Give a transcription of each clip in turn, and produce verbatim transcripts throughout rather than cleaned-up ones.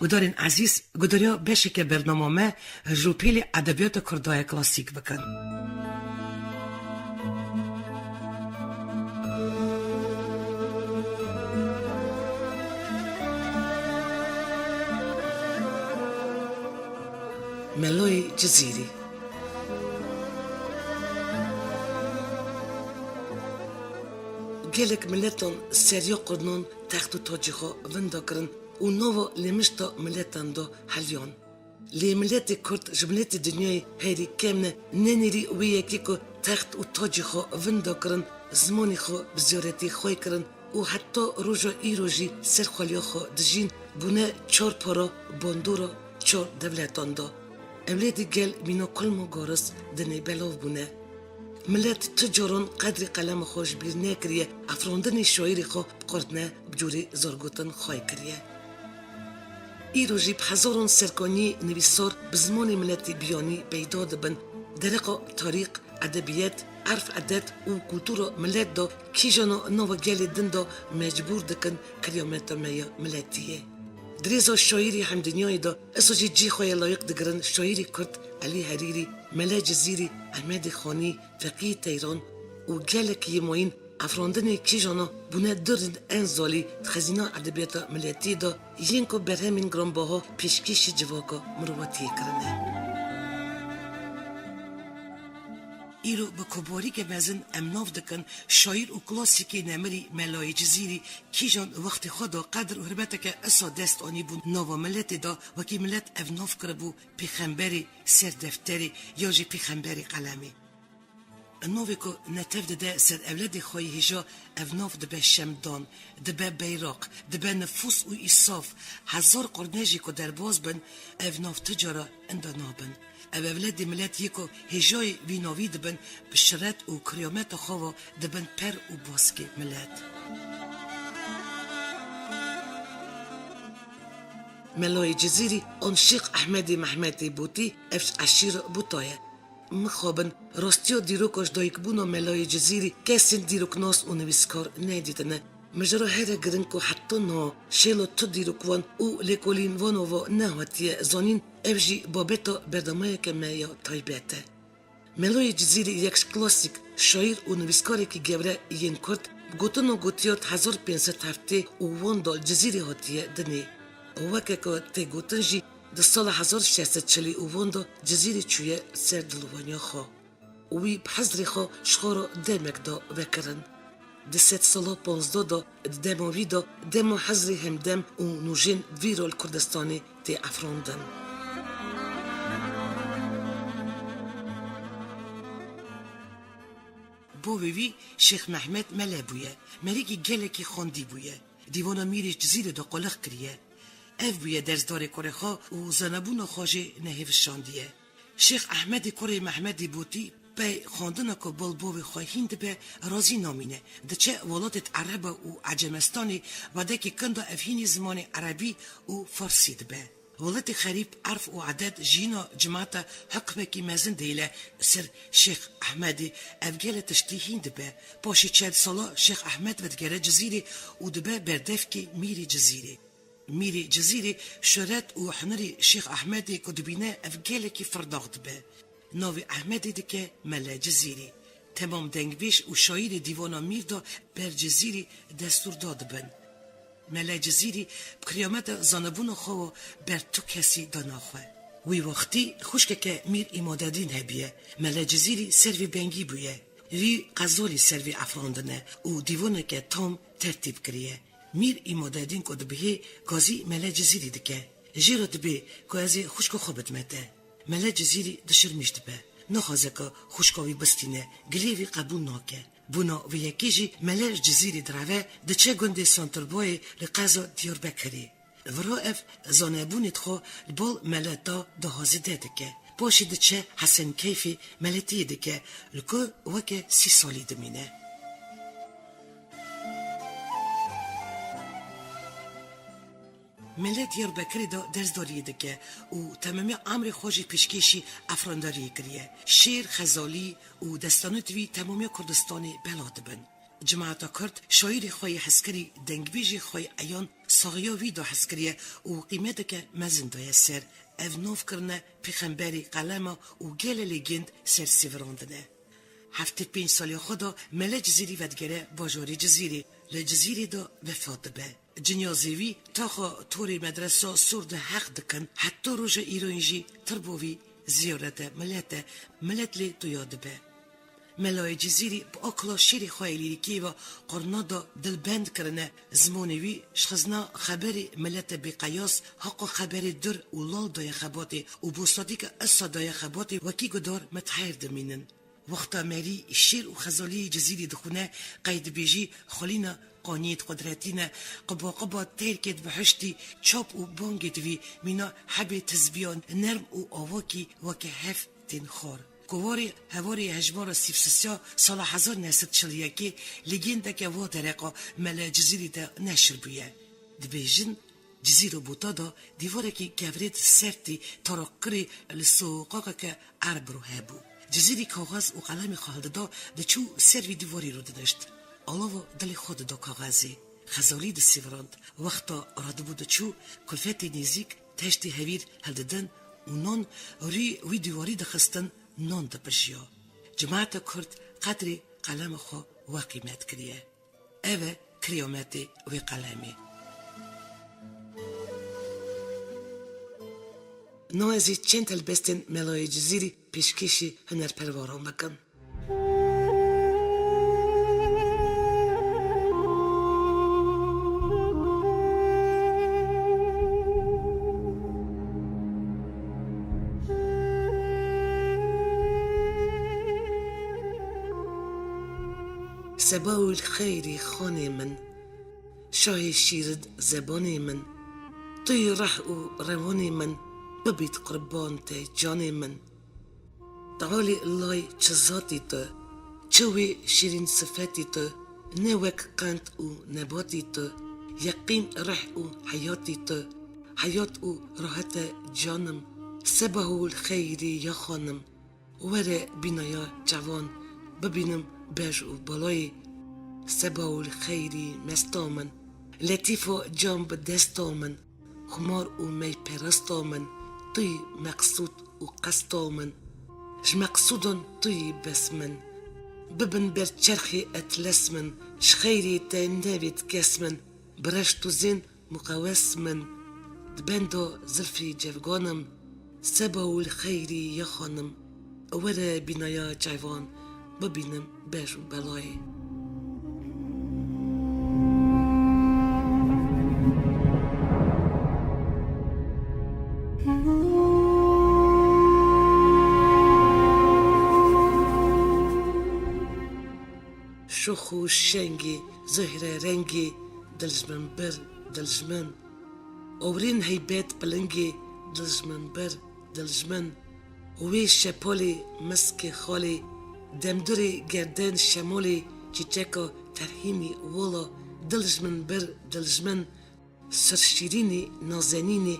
Gudarên ezîz, gudariya beşeke bernama me ji pêlê edebiyata Kurda ye klasîk bikin. Meloyê Cizîrî. Gelek miletan seriya qurnan text û tacê xwe vinda kirin û nava lêmişta miletan de heliyan. Lê miletê Kurd ji miletê dinyayê herî kevn e, nenêrî wê yekê ku text û tacê xwe vinda kirin, zimanê xwe bi ziyaretê xwê kirin û heta roja îro jî ser xweliya xwe dijîn, bûne çar para bandora çar dewletan de. Ewlêdî gel mîna kulm û garis dinê belav bûne. Milet tu caran qedrê qelema xwe ji bîr nekiriye, afirandinê şaîrê xwe bi qurdne bi cûrê zargotin xwê kiriye. Îro jî bi hezaran serkaniyê nivîsar bi zimanê miletê biyanî peyda dibin. Dereqa tarîx, edebiyet, erf, edet û kultura milet de kîjana nava gelê din de mecbûr dikin kiryameta me ya miletî ye. Di rêza şaîrê hemdinyayê de eso jî cî xwe yê layiq digirin şaîrê Kurd Elî Herîrî, Mele Cizîrî, Ehmedê Xanî, Feqî Teyran û gelek yê mayîn afirandinê kîjana bûne du rind en zalî di xezîna edebiyata miletî de yên ku berhemên giranbaha pêşkêşî civaka mirovatiyê kirine. Îro bi kobarîke mezin em nav dikin şaîr û klasîkê nemirî Melayê Cizîrî kîjan wextê xwe de qedir û hurmeteke isa dest anîbûn nava miletê de, wekî milet ev nav kiribû pêxemberê ser defterê ya jî pêxemberê qelemê. Navê ku netev dide ser ewledê xwe yê hêja, ev nav dibe şemdan, dibe beyraq, dibe nifûs û îsaf. Hezar qurne jî ku derbas bin, ev nav tu cara inda nabin. Ev ewledê milet yê ku hêjayê vî navî dibin, bi şiret û kiryameta xwe ve dibin per û baskê milet. Melayê Cizîrî an Şêx Ehmedê Mehmetê Bûtî, ev ji eşîra Bûta ye. Mixabin, rastiya dîroka ji dayikbûna Melayê Cizîrî kesên dîroknas û nivîskar nedîtine. Mijara here giring ku heta niha şêla tu dîrokvan û lêkolîn vano ve nehatiye zanîn, ev jî babeta berdameyeke me ya taybet e. Meloyê Cizîrî yek ji klasîk şaîr û nivîskarekî gewre yên Kurd, bi gotina gotiyar di hezar pênc sed heftê û wan de li Cizîrê hatiye dinê. Weke ku tê gotin jî, di sala hezar şeş sed çilî û wan de Cizîrê çûye ser dilovaniya xwe. Wî bi hizrê xwe ji xwe re demek da vekirin. Di sedsala panzdeh de, di dema wî de, dema hizrê hemdem û nûjên vî re li Kurdistanê tê efrandin. Bavê wî Şêx Mehmed Mele bûye. Merîkî gelekî xwendî bûye. Dîwana Mîrê Cizîrê de qulix kiriye. Ev bûye dersdarê kurê xwe û zanebûna xwe jê nehêvişandiye. Şêx Ehmedê kurê Mehmedê Bûtî pey xwendina ku bal bavê xwe hîn dibe, razî namîne. Diçe welatêt Ereba û Ecemestanê, wedekî kinda ev hînî zimanê erebî û farsî dibe. Welatê xerîb erf û edet jiyîna cimata hikmekî mezin dihêle ser Şêx Ehmedê, ev gelek tiştî hîn dibe. Paşê çend sala Şêx Ehmed vedigere Cizîrê û dibe berdevkê Mîrê Cizîrê. Mîrê Cizîrê şohret û hunerî Şêx Ehmedê ku dibîne, ev gelekî firdax dibe. Navê Ehmedê dike Mele Cizîrî. Temam dengbêj û şaîrê dîwana Mîr de ber Cizîrî destûrda dibin. Mele Cizîrî bi kiryameta zanebûna xwe ve ber tu kesî dana xwe. Wî wextî xwişkeke Mîr Îmadedîn hebiye. Mele Cizîrî ser vî bengî bûye. Wî xezalî ser vî efrandine û dîwaneke tam tertîb kiriye. Mîr Îmadedîn ku dibihê gazî Mele Cizîrî dike. Jê re dibê ku ez ê xwişka xwe bidime te. Mele Cizîrî dişirmîş dibe. Naxwaze ku xwişka wî bistîne, gilê wî qebûl nake. Bona vê yekê jî Mele ji Cizîrî direve, diçe gundê Santirbayê li qeza Diyarbekirê. Vira ev zanebûnê xwe li bal Mele ta daha zêde dike. Paşê diçe Hesen Keyfê meletiyê dike, li ku weke sî salî dimîne. Mele Diyarbekirê de dersdariyê dike û temamiya emrê xwe jî pêşkêşî efrandariyê kiriye. Şêr, xezalî û destanêt wî temamiya Kurdistanê bela dibin. Cemaeta Kurd şairê xwe yê hezkirî, dengbêjê xwe yê eyan saxiya wî da hez kiriye û qîmeteke mezin daye ser. Ev nav kirine pêxemberê qelema û gelê lêgend ser sêvirandine. Heftê pênc saliya xwe da Mele Cizîrî vedigere bajarê Cizîrê. Li Cizîrê de wefat dibe. Cinyazê wî taxa torê medresa sor de heq dikin, heta roja îroyîn jî tirbo wî ziyarete milet e, milet lê tuya dibe. Melayê Cizîrî bi akla şêrê xwe yê lîrîkî ve qurna da dilbend kirine, zimanê wî ji xizna xeberê milete bêqeyas, haqa xeberê dur û lal daye xebatê û bo sadîka esa daye xebatê wekî gudar mitehir dimînin. Wexta merî şêr û xezaliyê Cizîrî dixwine, qey dibêjî xwelîna qaniyêd qudretî ne, qiba qiba terkêd bihiştî, çap û bangêd wî mîna hebê tizbiyan nerm û avakî weke hev tên xwar. Kovarê hevarê hejmara sî û sisiya sala hezar neh sed çil û yekê lêgendeke va dereqa Mele Cizîrî de neşir bûye. Dibêjin, Cizîr û Bota de dîvarekî kevirêd sertî taraqkirî li soqaqeke erb ro hebû. Cizîrî kaxez û qelemê xwe hildida, diçû ser vî dîvarî ro dinişt. Alava dilê xwe dida kaxezê. Xezalî disîvirand. Wexta radibû diçû, kulfetê nêzîk teştê hevîr hildidin û nan rûyê wî dîwarî dixistin, nan dipijiya. Cemaeta Kurd qedrê qelema xwe weqîmet kiriye. Ev e kiyametê wê qelemê. No ez ê çend helbestên Melayê Cizîrî pêşkêşî hunerperweran bikim. Seba û li xeyrî xanê min, şahê şîrid zebanê min, tu yî reh û rewanê min, bibît qurban te canê min. Tealî lay çi zatî tu, çi wê şîrîn sifetî tu, ne wek qend û nebatî tu, yeqîn reh û heyatî tu, heyat û rahete canim, seba û li xeyrî ya xanim. Were bînaya çavan, bibînim bej û balayê. Seba û li xeyrî mesta min, letîfa cam bi desta min, xumar û meyperesta min, tu yî meqsûd û qesta min. Ji meqsûdan tu yî bes min. Bibin ber çerxê etles min, ji xeyrê te nevêt kes min, bi reşt û zên muqewes min, di benda zilfê cevganim, seba û li xeyrî ya xanim, were bînaya çayvan, bibînim bej û belayê. Şox û şengê, zehre rengê, dil ji min bir, dil ji min. Ewrên heybet pilingê, dil ji min bir, dil ji min. Wê şepalê, miskê xalê, demdurê gerden şemolê, çîçeka terhînî wola, dil ji min bir, dil ji min. Sirşîrînê, nazenînê,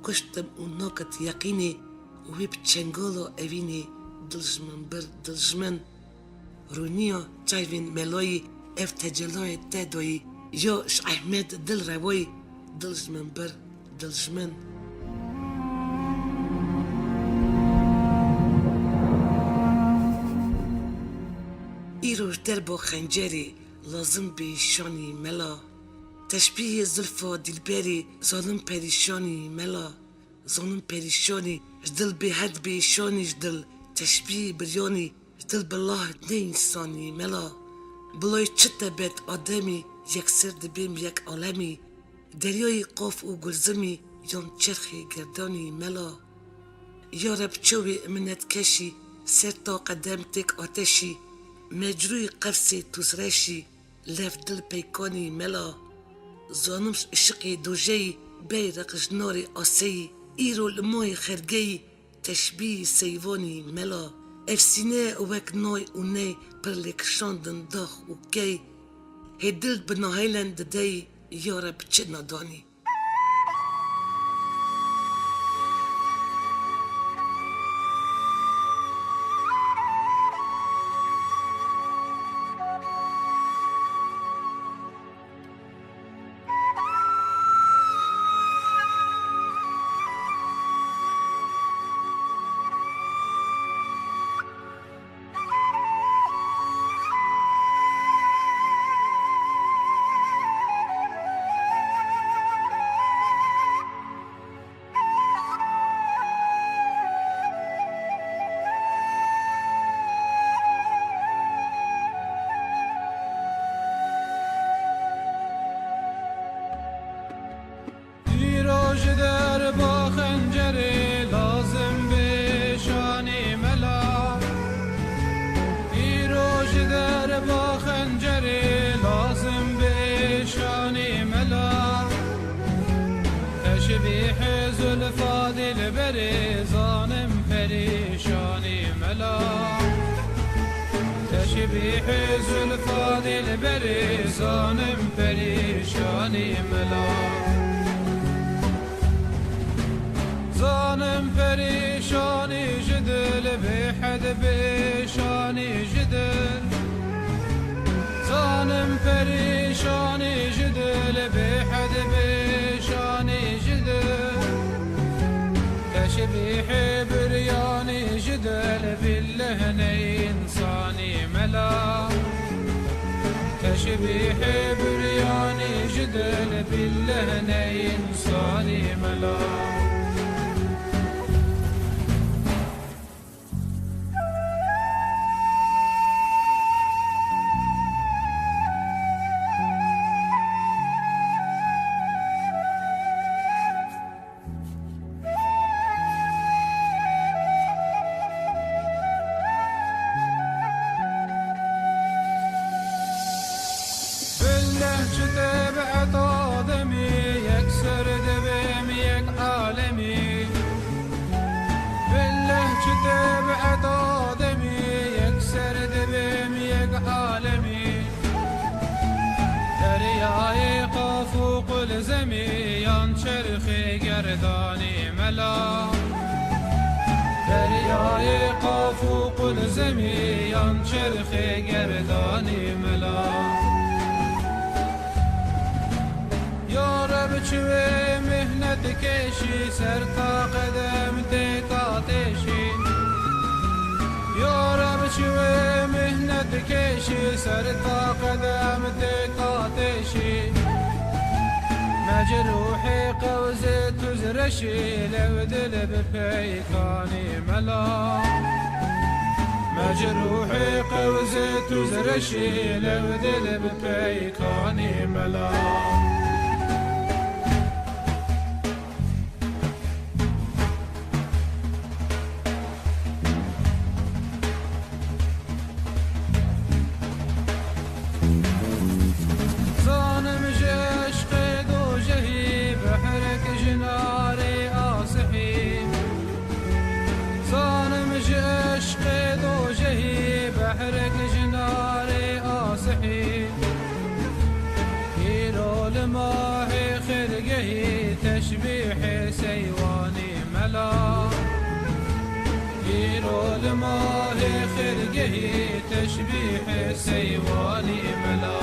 kuştim û nakit yeqînê, wê bi çengala evînê, dil ji min bir, dil ji min. Rûniya çayvên melayî, ev tecellayê te dayî, ya ji Ehmed dil rewayî, dil ji min bir, dil ji min. Îro ji derba xencerê lazim bê şanî mela. Teşbîhê zilfa dîlberî, zalim perîşanî mela. Zalim perîşanî, ji dil bêhed bê şanî ji dil. Teşbîhê biryanî, ji dil bi lah ne însanî mela. Bilay çi tebet ademî, yekser dibêm yek alemî. Deryayê qaf û gulzimî, yan çerxê gerdanî mela. Ya Reb çewê minetkeşî, ser ta qedem têk ateşî. Mecrûyê qefsê tûzreşî, lev dil peykanî mela. Zanim ji işiqê dojeyî, beyreq ji narê aseyî, îro li moyê xergeyî, teşbî seyvanî mela. Ev sîne wek nay û ney, pir lê kişandin dax û key. Hê dil bi nahêlen dideyî, ya Reb çi nadanî. Teşbîhê zulfa dilberê zanim perîşanî mela. Teşbîhê zulfa dilberê zanim perîşanî mela. Zanim perîşanî ji dil bêhed bêşanî ji dil. Zanim perîşanî ji dil bêhed bêşanî ji dil. Teşbîhê biryanî ji dil billeh ne însanî mela. Teşbîhê biryanî ji dil billeh ne însanî mela. Billeh çi tebiet ademî, yek ser dibêm yek alemî. Billeh çi tebiet ademî, yek ser dibêm yek alemî. Deryayê qaf û qulzemî yan çerxê gerdanî mela. Deryayê qaf û qulzemî yan çerxê gerdanî mela. Ya Reb çi wê mihnet kêşî ser ta qedem tê ta têşî. Ya Reb çi wê mihnet kêşî ser ta qedem tê ta têşî. Mecruhê qewzê tuz reşî lew dil bi peykanî mela. Mecruhê qewzê tuz reşî lew dil bi peykanî mela. Zanim ji eşqê dojehî behrek ji narê asihî. Zanim ji eşqê dojehî behrek ji narê asihî. Îro li mahê xirgehî teşbîhê seywanî mela. Îro li mahê xirgehî teşbîhê seywanî mela.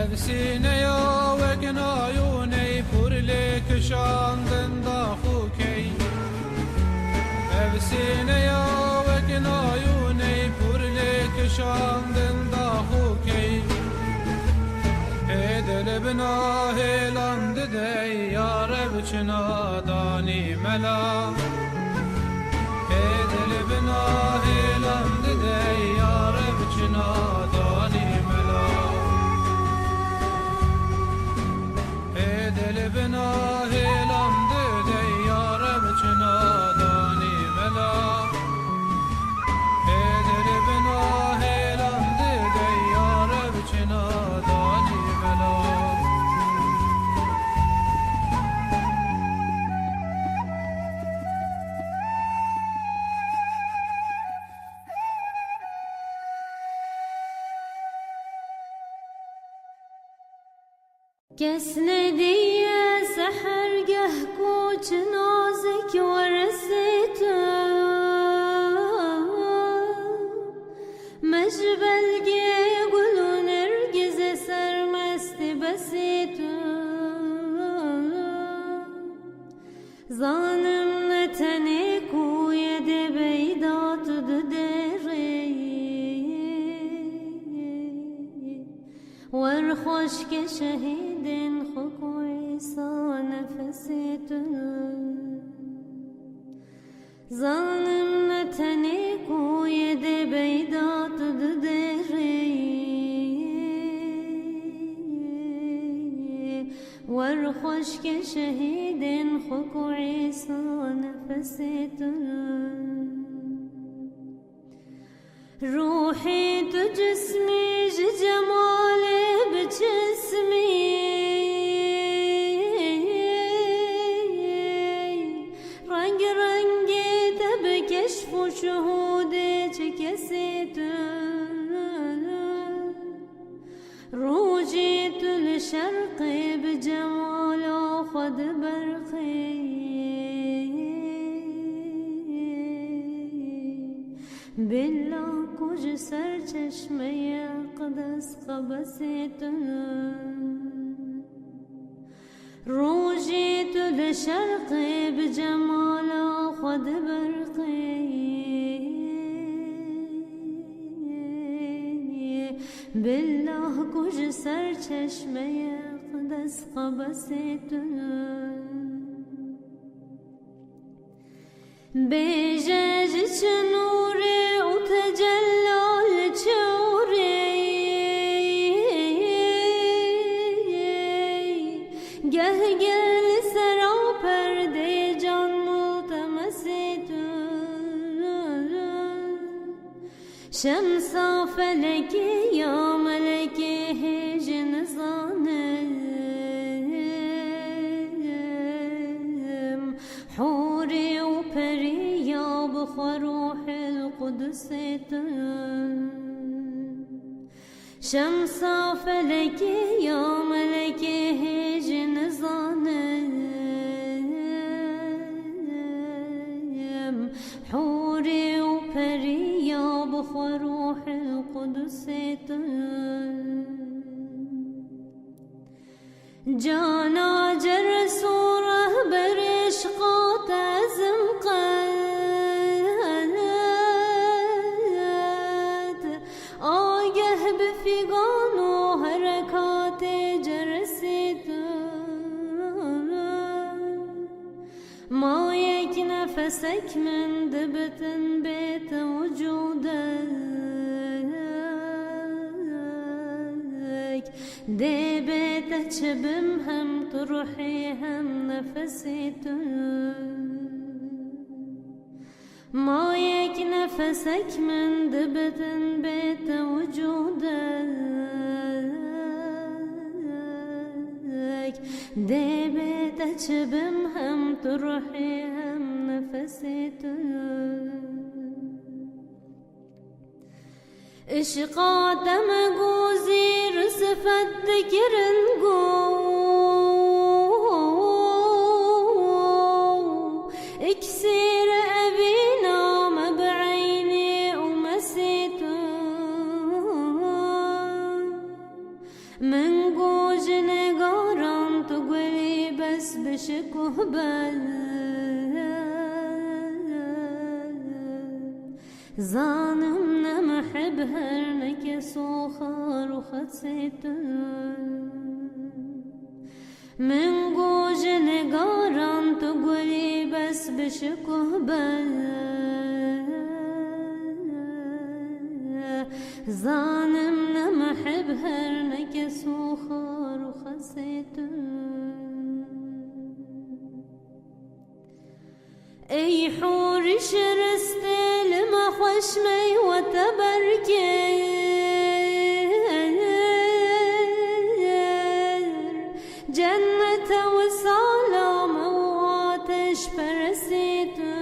Ev sîneya wek nayûney pûr lê kişandin dax û key. Ev sîneya wek nayûney pûr lê kişandin dax û key. Hê dil bina hêlan didey ya Reb çi nadanî mela. Hê dil bina hêlan didey ya Reb çi nadanî mela. Hê dil bina hêlan didey ya Reb çi nadanî mela. Hê dil bina hêlan didey ya Reb çi nadanî mela. Kes nediye sehergeh ku çi nazik weresê tu. Me ji belgê gul û nergize sermestî besê tu. Zanim ne tenê ku yê dê beyda tu diderê. Wer xweşke şehîdên xwe ku Îsa nefesê tu. Zanim ne tenê ku yê dê beyda tu diderê. Wer xweşke şehîdên xwe ku Îsa nefesê tu. Ruhî tu cismî ji cemalê biçismî. Rojê tu li şerqê bi cemala xwe diberqî. Billah ku ji ser çeşmeyê Qedes qebesê tu. Rojê tu li şerqê bi cemala xwe diberqî. Billah ku ji ser çeşmeyê Qedes qebesê tu. Bêje ji çi nûrê û tecella li çi hûrê. Geh geh li sera perdê can multemesê tu. Şemsa felekê ya melekê hêj nizanim. Hûrê û perî ya bi xwe Ruhil Qudusê tu. Şemsa felekê ya melekê hêj nizanim. Hûrê û perî ya bi xwe Ruhil Qudusê tu. Cana ceres û rehber eşqa te ezim qet. Ageh bi fîgan û herekatê ceresê tu. Ma yek nefesek min dibitin bê te wicûdek. Dê bê te çi bim hem tu ruhê hem nefesê tu. Ma yek nefesek min dibitin bê te wicûdek. Dê bê te çi bim hem tu ruhê hem nefesê tu. Îşqa te min ku zîr sifet dikirin ku. Îksîr evîna me bi eynê û mesê tu. Min ku ji negaran tu gulî bes bi şikuh bel. Zanim ne mihib her ne kes û xar û xetsê tu. Min ku ji nigaran tu gulî bes bi şikuh bel. Zanim ne mihib her ne kes û xar û xetsê tu. Ey hûrî şiristê li me xweş meywe te berkêr. Cennete wisala me û ateşperestê tu.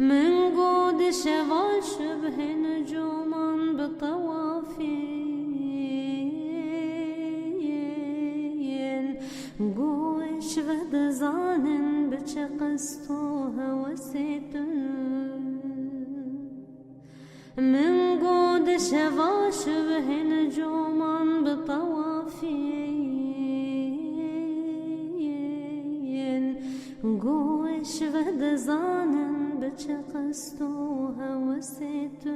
Min got di şeva şibhê nucuman bi tewafîn, got ji ve dizanin bi çi qist û hewesê tu. Min got di şeva şibhê nucuman bi tewafîn, got ji ve dizanin bi çi qist û hewesê tu.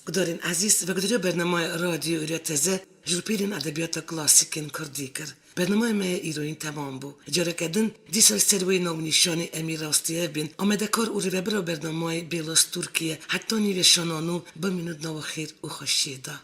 Gudarên ezîz, vegudariya bernamaya Radyo Ûrya Teze ji rûpelên edebiyata klasîk ên kurdî kir. Bernamaya me ya îroyîn temam bû. Careke din, dîsa li ser wê navnîşanê em ê rastî hev bên. Amadekar û rêvebira bernamayê Bêlas Turkiye. Heta nîveşana nû, bimînin di nava xêr û xweşiyê de.